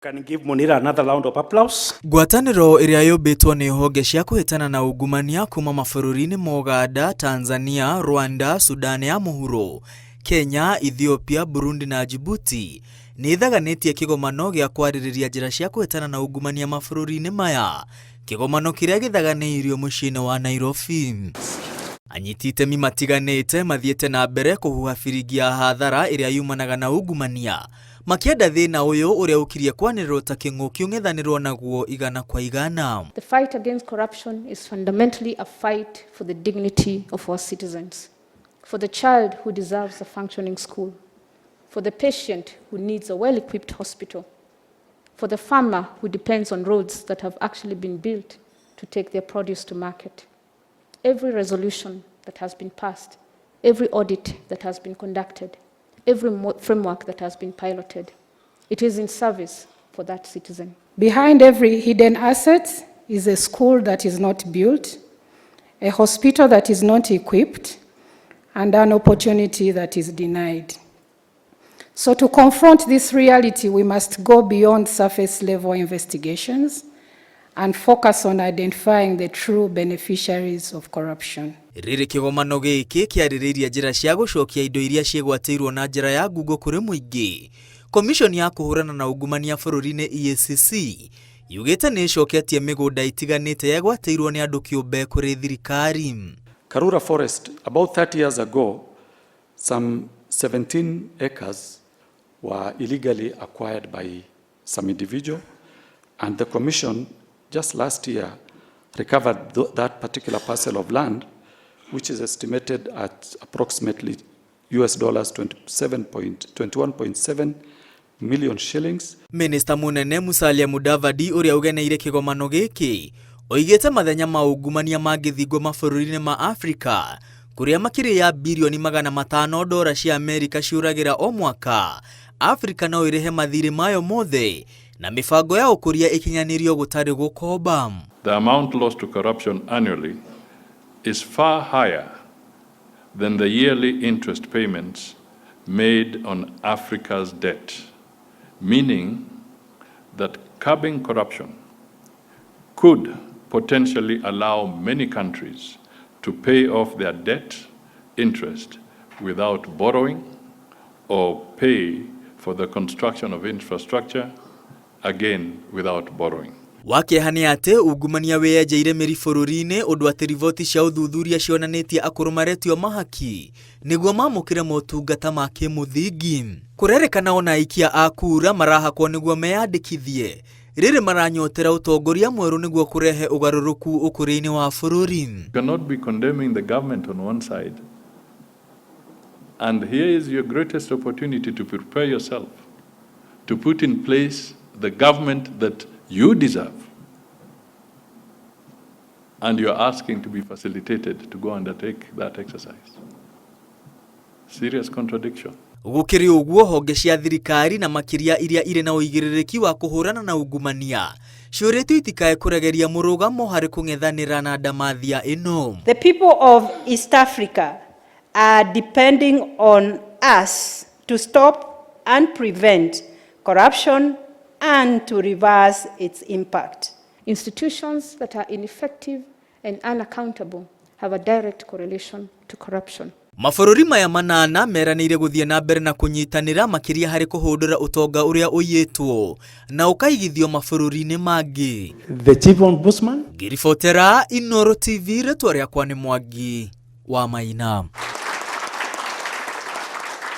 Can give Munira another round of applause. Ngwatanĩro ĩrĩa yũmbĩtwo nĩ honge cia kũhĩtana na ungumania kuma mabũrũri-inĩ ma Ũganda, Tanzania, Rwanda, Sudan ya Mũhuro, Kenya, Ethiopia, Burundi na Djibouti nĩ ĩthaganĩtie kĩgomano gĩa kwarĩrĩria njĩra cia kũhĩtana na ungumania mabũrũri-inĩ maya, kĩgomano kĩrĩa gĩthaganĩirio mũciĩ-inĩ wa Nairobi. Anyiti itemi matiganĩte mathiĩte na mbere kũhuha biringi ya hathara ĩrĩa yumanaga na ungumania makĩenda thĩna ũyũ ũrĩa ũkirie kwanĩrĩrwo ta kĩng'ũki ũng'ethanĩrwo naguo igana kwa igana. The fight against corruption is fundamentally a fight for the dignity of our citizens, for the child who deserves a functioning school, for the patient who needs a well-equipped hospital, for the farmer who depends on roads that have actually been built to take their produce to market. Every resolution that has been passed, every audit that has been conducted, every framework that has been piloted, it is in service for that citizen. Behind every hidden asset is a school that is not built, a hospital that is not equipped, and an opportunity that is denied. So to confront this reality, we must go beyond surface level investigations and focus on identifying the true beneficiaries of corruption. Rĩrĩ kĩgomano gĩkĩ kĩarĩrĩirie njĩra cia gũcokia indo iria ciĩgwatĩirwo na njĩra ya ngungo kũrĩ mũingĩ. Komishoni ya kũhũrana na ungumania bũrũri-inĩ EACC yugĩte nĩ ĩcoketie mĩgũnda itiganĩte yegwatĩirwo nĩ andũ kĩũmbe kũrĩ thirikari. Karura Forest, about 30 years ago, some 17 acres were illegally acquired by some individual, and the commission just last year recovered that particular parcel of land, which is estimated at approximately US dollars 21.7 million shillings. Minista munene Musalia Mudavadi ũrĩa ũgeneire kĩgomano gĩkĩ oigĩte mathenya ma ungumania mangĩthingwo mabũrũri-inĩ ma Afrika kũrĩa makĩria ya birioni 500 dora cia Amerika ciũragĩra o mwaka, Afrika no ĩrĩhe mathirĩ mayo mothe na mĩbango ya ũkũria ĩkinyanĩrio gũtarĩ gũkomba. The amount lost to corruption annually is far higher than the yearly interest payments made on Africa's debt, meaning that curbing corruption could potentially allow many countries to pay off their debt interest without borrowing or pay for the construction of infrastructure, again without borrowing. Wakĩeha nĩ atĩ ungumania wĩyenjeire mĩri bũrũri-inĩ ũndũ atĩ riboti cia ũthuthuria cionanĩtie akũrũ maretio mahaki nĩguo mamũkĩre motungata ma kĩmũthingi. Kũrerĩkana ona aikia a kura marahakwo nĩguo meyandĩkithie rĩrĩ maranyotera ũtongoria mwerũ nĩguo kũrehe ũgarũrũku ũkũria-inĩ wa bũrũri. You cannot be condemning the government on one side. And here is your greatest opportunity to prepare yourself to put in place the government that you deserve. And you're asking to be facilitated to go undertake that exercise. Serious contradiction. Gũkĩrĩ ũguo, honge cia thirikari na makĩria iria irĩ na ũigĩrĩrĩki wa kũhũrana na ungumania ciũrĩtio itikae kũregeria mũrũgamo harĩ kũng'ethanĩra na ndamathia ĩno. The people of East Africa are depending on us to stop and prevent corruption and to reverse its impact. Institutions that are ineffective and unaccountable have a direct correlation to corruption. Mabũrũri maya manana meranĩire gũthiĩ na mbere na kũnyitanĩra makĩria harĩ kũhũndũra ũtonga ũrĩa ũiyĩtwo na ũkaigithio mabũrũri-inĩ mangĩ. The Chief Ombudsman. Ngĩribotera Inooro TV, rĩtwa rĩakwa nĩ Mwangi wa Maina.